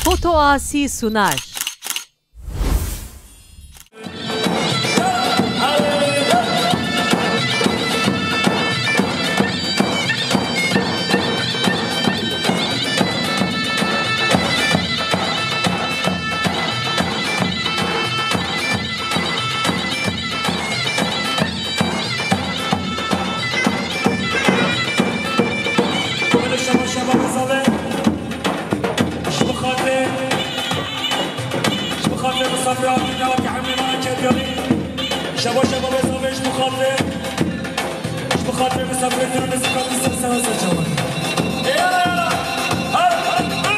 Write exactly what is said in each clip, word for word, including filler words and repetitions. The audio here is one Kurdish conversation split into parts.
Foto Asi sunar. Şaba şaba Reza be. Ji bo xatirê, ji bo xatirê misafir hatî nava ki hemî mane kediyanî. Şaba şaba Reza be ji bo xatirê, ji bo xatirê misafir tune muzîka dîsa sera ser çavan. Ê yara yara. Her, her, her.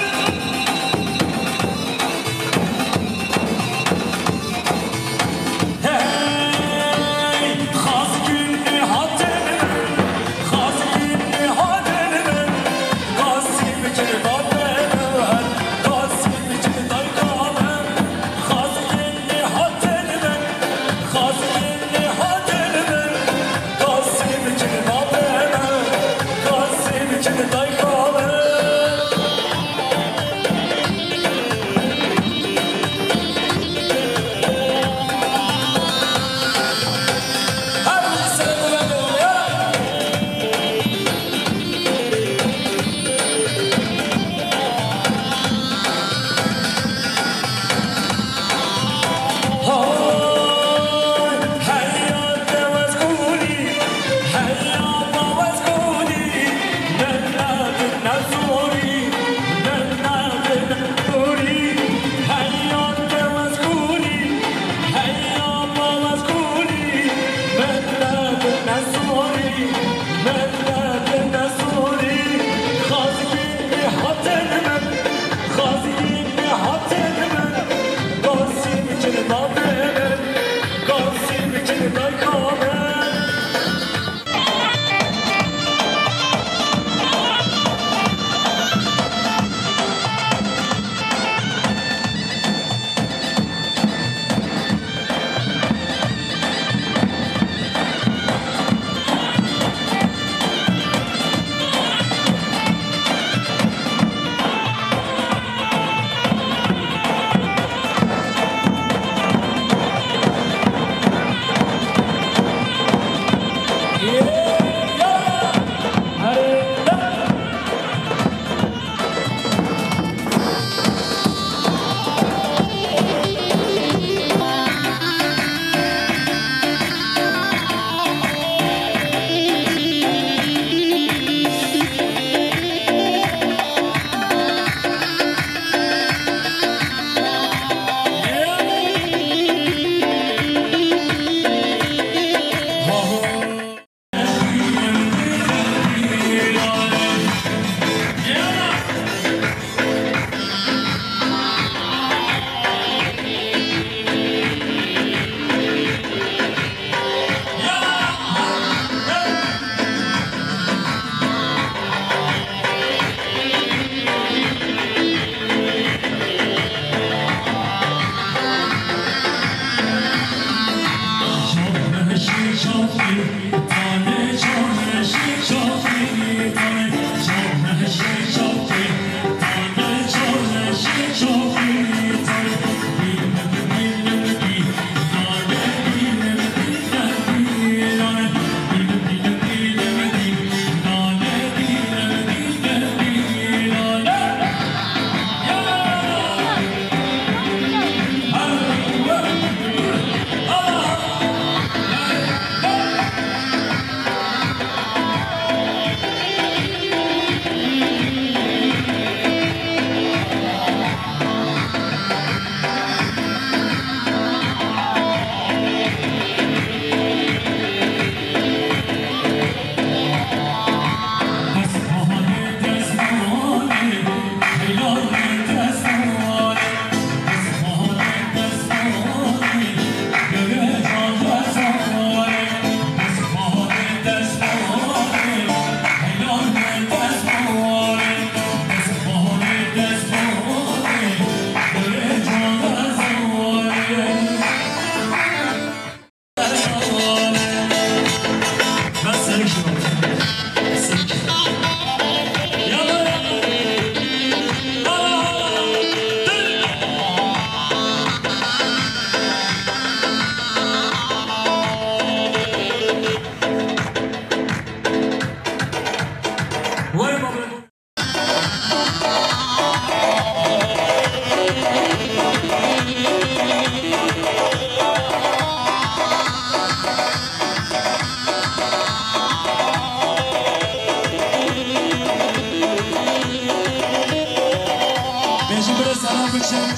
Biçim.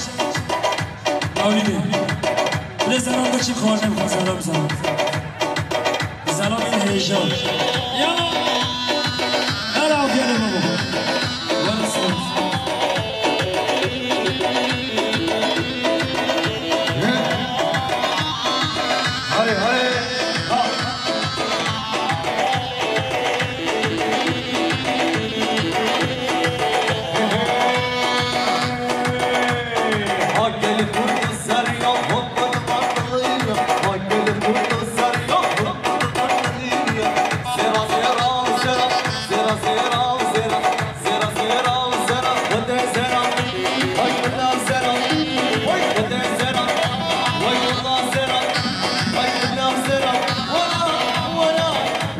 Mawlidê. Bilê selam biçim xwarinê bixwe, selam selam. Selamên hêja. Ya. Her afiyet olsun. Yarasın. Hadi, hadi. Ha.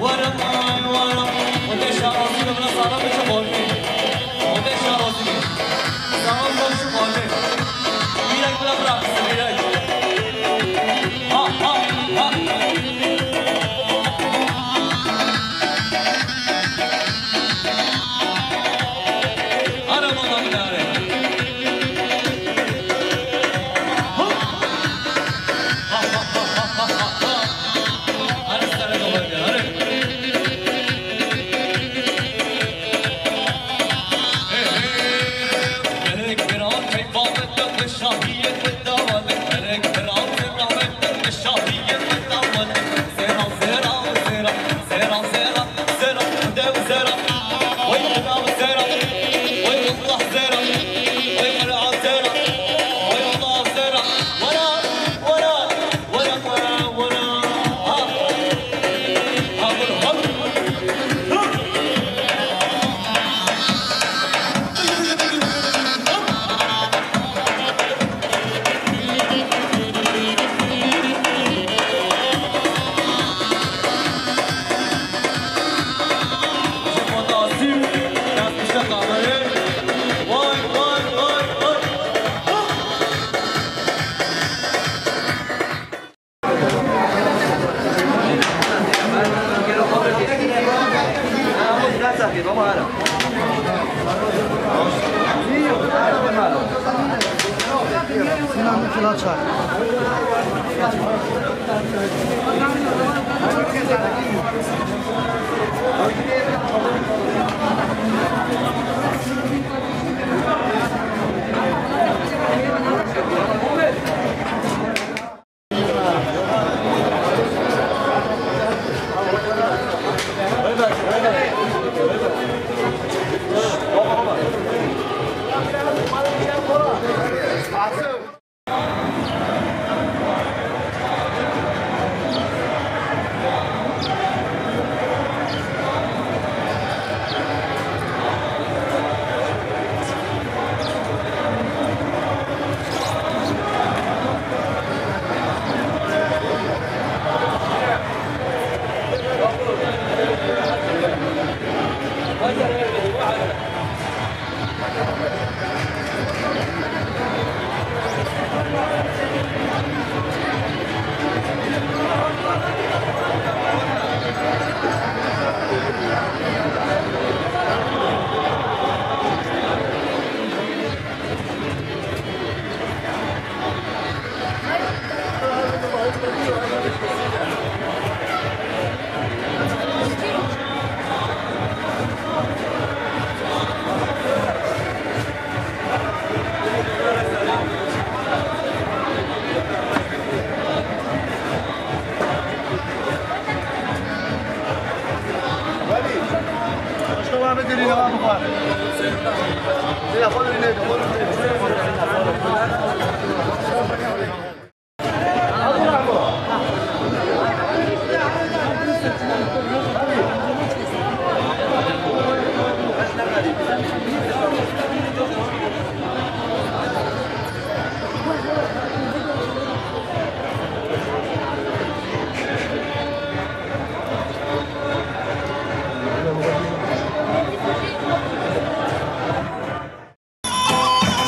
Were, were, were. Xwedê şa razî be, bila sala biçe xwarinê. Xwedê şa razî be. Sala biçe xwarinê. Bîrek bila biraxise, bîrek. Ha, ha, ha. Are mala min are. Ha.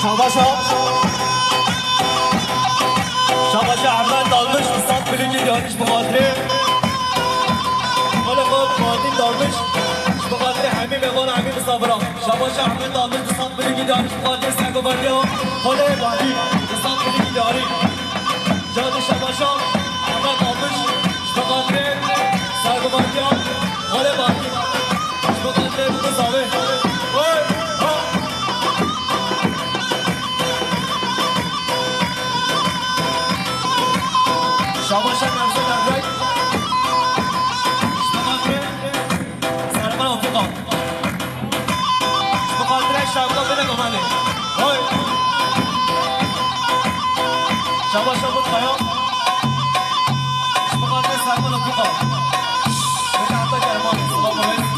Şabaşa. Şabaşa Ehmed Dalmış, Sat Bilgi Diyanış Buhadri. Kale Kod Muadil Dalmış, Buhadri Hemi ve Kol Hemi Misafira. Şabaşa Ehmed Dalmış, Sat Bilgi Diyanış Buhadri, Seko Bardiya. Xalê Batî, Rıza Kırık İdari. Cadi Şabaşa, Ahmet Almış, Şfakatri, Sargıbatya, Xalê Batî, Şfakatri, Rıza Bey. Oy, ha. Şabaşa Merve Merve, Şfakatri, Serkan Otukan. Ji bo xatirê şevka bine gumanê. Hay. Şaba şaba kaya. Ji bo xatirê Serkan Otukan. Bine heta Kerman. Selam aleyküm.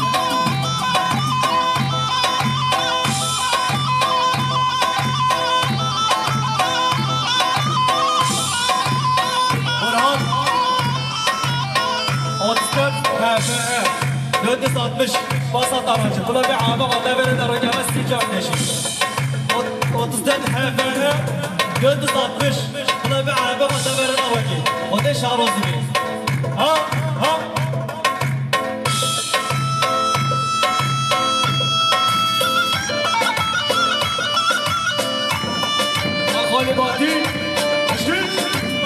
Burhan. Otuz dört H F E. Dört yüz altmış. Pasa tarancı. Bula bir abi, o da verin de rokeme sıcak deşik. Ot-, otuz dört H F E. Dört yüz altmış. Bula bir abi, o da verin de rokeme. O da şarozlu bir. Ha, ha. Xalê Batî.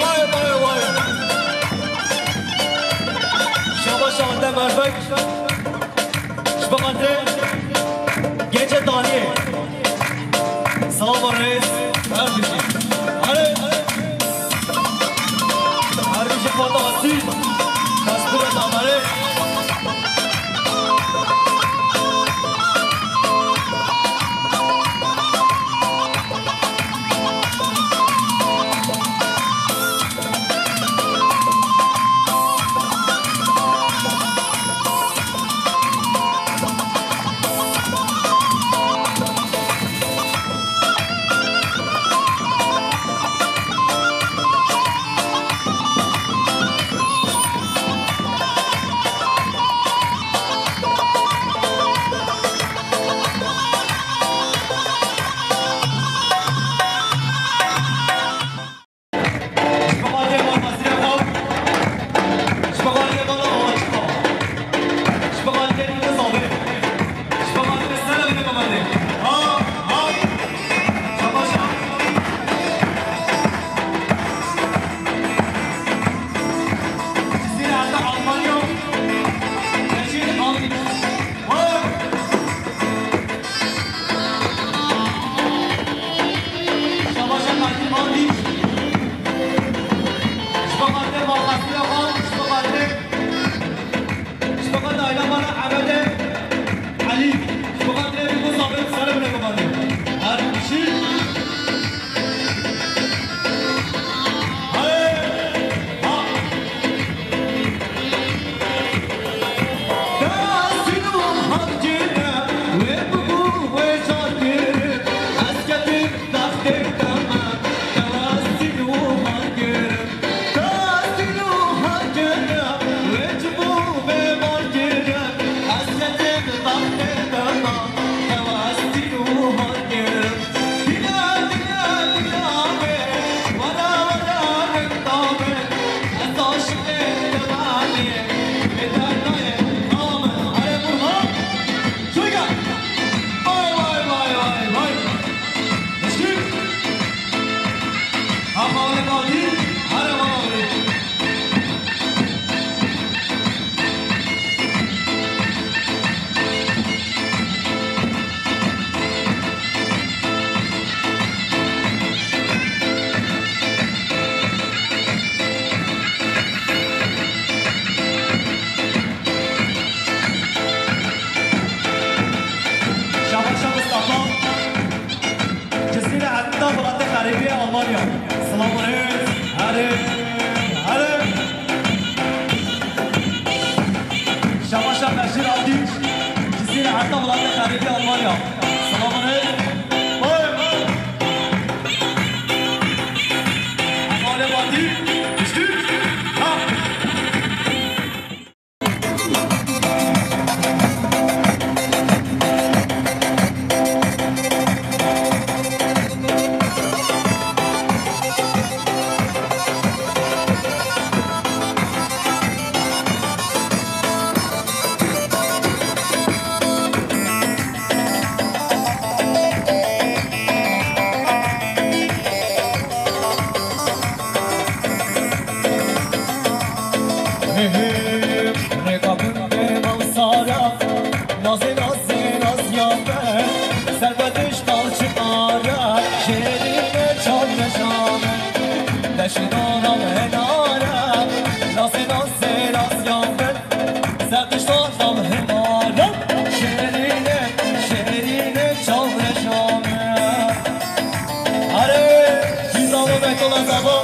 Vay, vay, vay. Şaba şahte mervek. Ji bo xatirê Gece Daniyê. Salam reis. Her bijî. Hare. Her bijî Fatih Asil. Kaspura Damare. Şabaşa Fatih Fatih. Şabaşa Fatih Fatih. Şabaşa Naila Mala Ahmede Ali. Şabaşa Fatih Fatih. Selam aleyküm. Her kişi. Hey. Ha. Şabaşa Mustafa. Cizîre Etta Welatê Xerîbî Almanya. Selam aleyküm. Herê. Herê. Şabaşa Beşîr Abdîç. Cizîre Etta Welatê Xerîbî Almanya. Selam aleyküm. Oy, oy. Amale Batî. Düştü. Ha. Zebo,